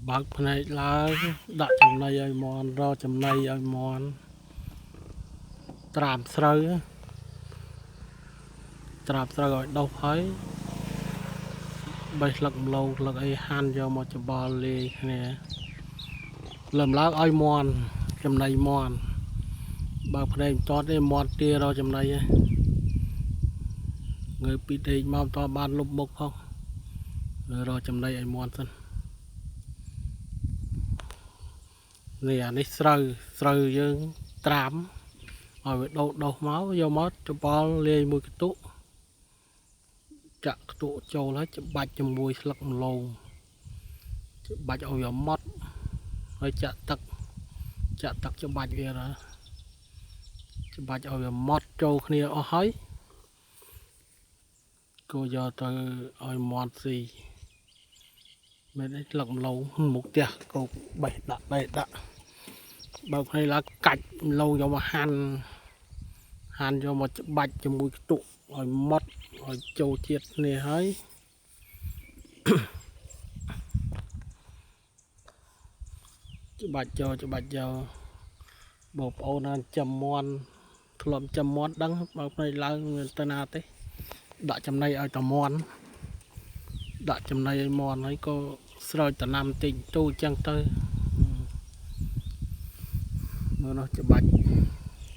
បើកភ្នែកឡើងដាក់ចំណីឲ្យមន់រកចំណីឲ្យមន់ត្រាំស្រូវត្រាំស្រូវឲ្យដុះហើយបេះស្លឹកម្លងស្លឹកអីហាន់យកមកច្បល់លាយគ្នាលំឡើងឲ្យមន់ចំណីមន់បើកភ្នែកមិនទាត់ទេមន់ទារកចំណីឯងងើបពីដេកមកមិនទាន់បានលុបមុខផងរកចំណីឲ្យមន់សិន នេះអានេះស្រូវស្រូវយើងត្រាំឲ្យវាដុះដុះមកយកមកច្បល់លាយមួយកន្ទុកចាក់កន្ទុកចូលហើយច្បាច់ជាមួយស្លឹកម្លងច្បាច់ឲ្យវាម៉ត់ហើយចាក់ទឹកចាក់ទឹកច្បាច់វាណាច្បាច់ឲ្យវាម៉ត់ចូលគ្នាអស់ហើយក៏យកទៅឲ្យមាន់ស៊ីមែនទេស្លឹកម្លងមុខផ្ទះកោកបេះដាក់បេះដាក់ បើកភ្នែកឡើងកាច់ម្លងយកមកហាន់ហាន់យកមកច្បាច់ជាមួយខ្ទុកឲ្យម៉ត់ឲ្យចូលជាតិគ្នាហើយ ច្បាច់យកច្បាច់យកបងប្អូនណាចាំមន់ធ្លាប់ចាំមន់ដឹងបើកភ្នែកឡើងមានទៅណាទេដាក់ចំណីឲ្យតមន់ដាក់ចំណីឲ្យមន់ហើយក៏ស្រោចតំណាំតិចទូចចឹងទៅ មើលនោះច្បាច់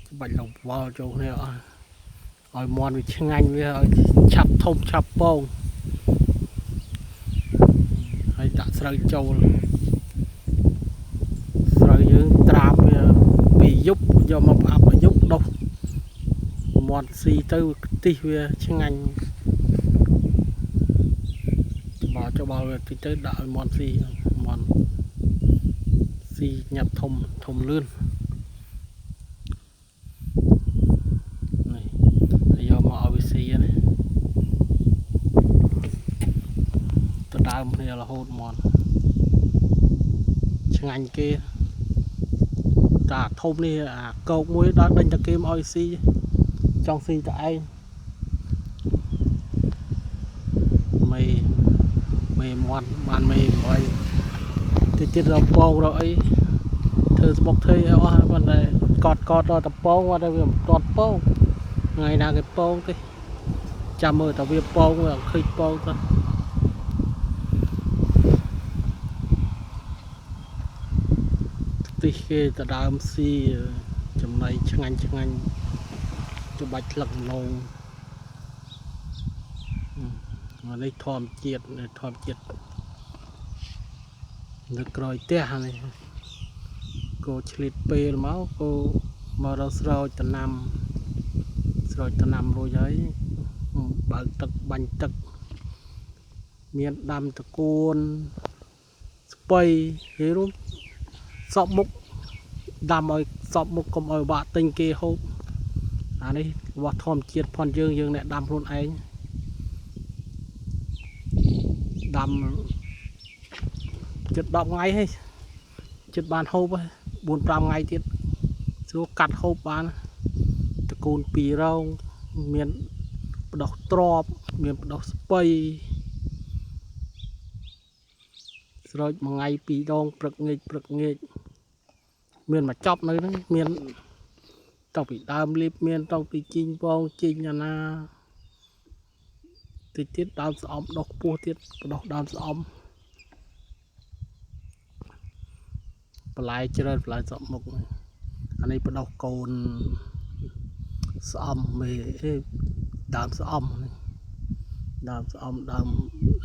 ច្បាច់លង្វល់ចូលគ្នាអស់ឲ្យមន់វាឆ្ងាញ់វាឲ្យឆាប់ធំឆាប់ពងហើយដាក់ស្រូវចូលស្រូវយើងត្រាំវាពីយប់យកមកផ្អាប់ឲ្យយប់ដុះមន់ស៊ីទៅខ្ទិះវាឆ្ងាញ់ច្បល់ច្បល់វាតិចទៅដាក់ឲ្យមន់ស៊ីមន់ស៊ីញាប់ធំធំលឿន នេះហើយយកមកឲ្យវាស៊ីនេះទៅដើមគ្នារហូតមន់ឆ្ងាញ់គេតាធំនេះអាកោកមួយដល់ដេញតាគេមកឲ្យស៊ីចង់ស៊ីតែឯងមេមេមន់បានមេ8តិចទៀតដល់ពងរកអីធ្វើស្បុកធ្វើអីអស់ប៉ុន្តែកត់កត់ដល់តពងគាត់តែវាមិនទាត់ពងថ្ងៃណាគេពងទេចាំមើលតែវាពងវាអត់ឃើញពងទៅខ្ទិះគេទៅដើមស៊ីចំណីឆ្ងាញ់ឆ្ងាញ់ច្បាច់ស្លឹកម្លងអានេះធម្មជាតិនេះធម្មជាតិនៅក្រោយផ្ទះនេះគោឆ្លៀតពេលមកគោមករកស្រោចតំណាំស្រោចតំណាំរួចហើយបើកទឹកបាញ់ទឹកមានដាំតកួនស្ពៃនិយាយរួមសពមុខដាំឲ្យសពមុខកុំឲ្យបាក់ទិញគេហូបអានេះរបស់ធម្មជាតិផនយើងយើងអ្នកដាំខ្លួនឯងដាំជិត10ថ្ងៃហើយជិតបានហូបហើយ4 5ថ្ងៃទៀតស្រួលកាត់ហូបបានតកូន2រោងមានបដោះទ្របមានបដោះស្ពៃស្រោចមួយថ្ងៃ2ដងព្រឹកងាកព្រឹកងាកមានមកចប់នៅហ្នឹងមានតពីដើមលៀបមានតពីជីងពងជីងអាណាតិចទៀតដើមស្អំដុះខ្ពស់ទៀតបដោះដើមស្អំបន្លែច្រើនបន្លែសក់មុខនេះអានេះបដោះកូនស្អំមេអេដើមស្អំនេះដើមស្អំដើម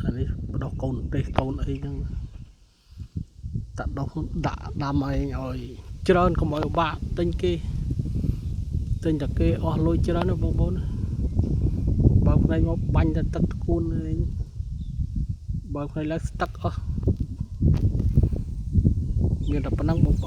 អានេះបដោះកូនទេសកូនអីហ្នឹងតាដុះដាក់ដាំឯងឲ្យច្រើនកុំឲ្យបាក់ទិញគេទិញតែគេអស់លុយច្រើនណាបងប្អូនបើកភ្នែកមកបាញ់តែទឹកតកួនឯងបើកភ្នែកឡើងស្ទឹកអស់មានតែប៉ុណ្ណឹងបងប្អូន។